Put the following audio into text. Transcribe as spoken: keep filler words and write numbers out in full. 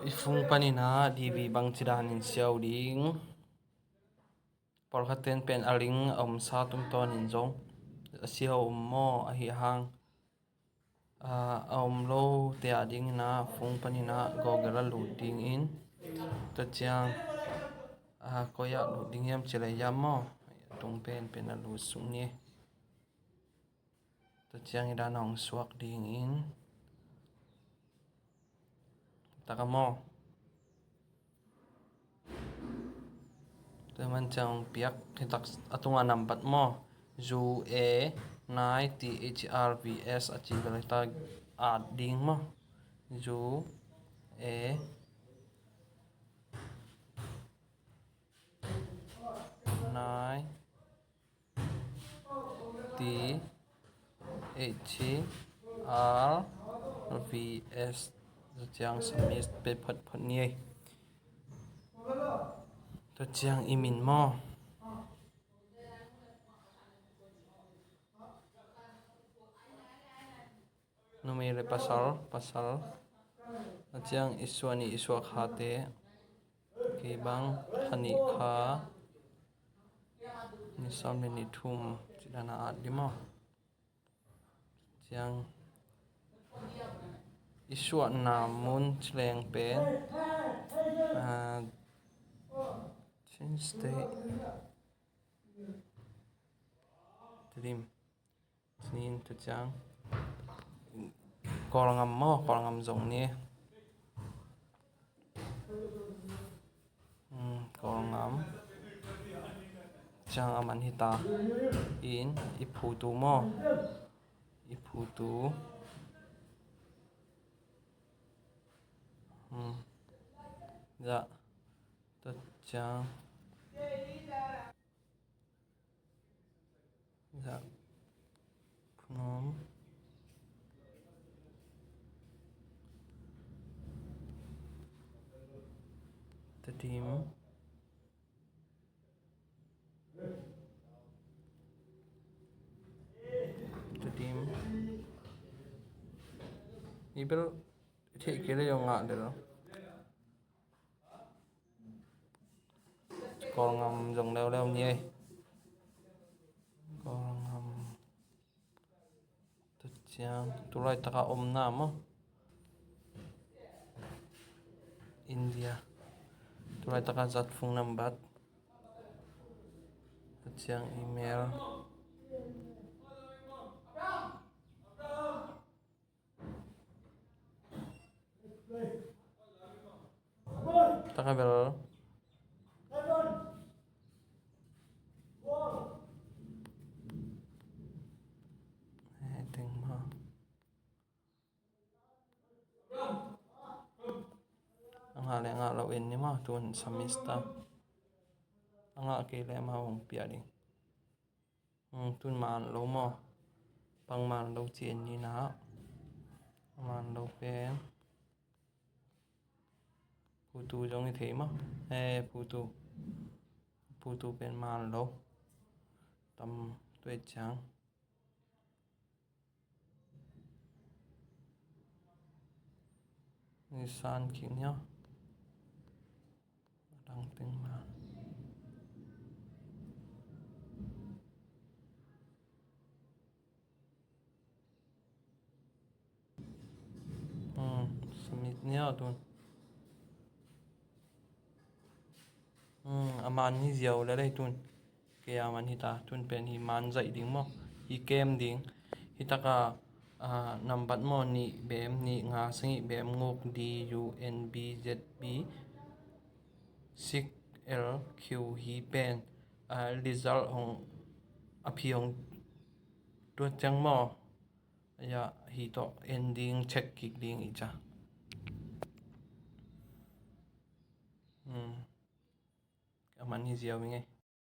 I phone panin ah D V bangci danin siau ding. Pawlkhat ten pen a link a omsa tungtawnin zong a siau om maw, ahi hang a om lo te a dingin ah phone panin ah Google ah lut dingin, tua ciang koi ah lut ding hiam ci leh hiam maw, a tung pen pen a lut suk ni. Tua ciang i dan a hong suak dingin taka maw. Tua man ciang hong piak hi tak, a tunga nambat maw. U A nine T H R V S a ci bel hi tak, at ding maw. U A nine T H R V S. Tua ciang submit pei photphot ni ei. Tua ciang i min maw. Numei le pasal, pasal. A ciang i suah ni, i suah khate. Kei bang kha nih kha ni sawm le ni thum ci dan a at ding maw. Ciang i suahna mun ci leng pen, ah, Chin State. Tedim. Sinin tua ciang Kawlngam maw, Kawlngam zong ni. Hmm, Kawlngam. Ciang a man hi ta. In i phutu maw. I phutu. Hmm. Za. Tua ciang. Za. Phnom. Tedim. Tedim. I bel theih kei le zong ngah lel. Kawlngam zong leuleu ni ei. Kawlngam. Tua ciang tu laitaka omna maw. India. Tu laitaka zat phone nambat. Tua ciang email. Taka bel. Eh, teng ma. A ngah le ngah lo en ni ma, tun samista. A ngah kei le ma hong pia ding. Hmm, tun man lo maw. Pang man lo ci en ni na. Man lo pen. Phutu zong i thei maw. Eh, phutu. Phutu pen man lo. Tam tuai ciang. Ni san kik ni aw. A dang teng ma. Hmm, submit ni aw tun. Hmm, a man hi ziau le lei tun. Kei a man hi ta, tun pen hi man zaih ding maw. Hi kem ding. Hi taka, ah, nambat maw nih bem, nih nga sagih bem nguk D U N B Z B six L Q hi pen, ah, result hong a phi hong tuat ciang maw. Ya, hi tawh en ding, check kik ding i ca. Hmm. A man hi ziau i ngei.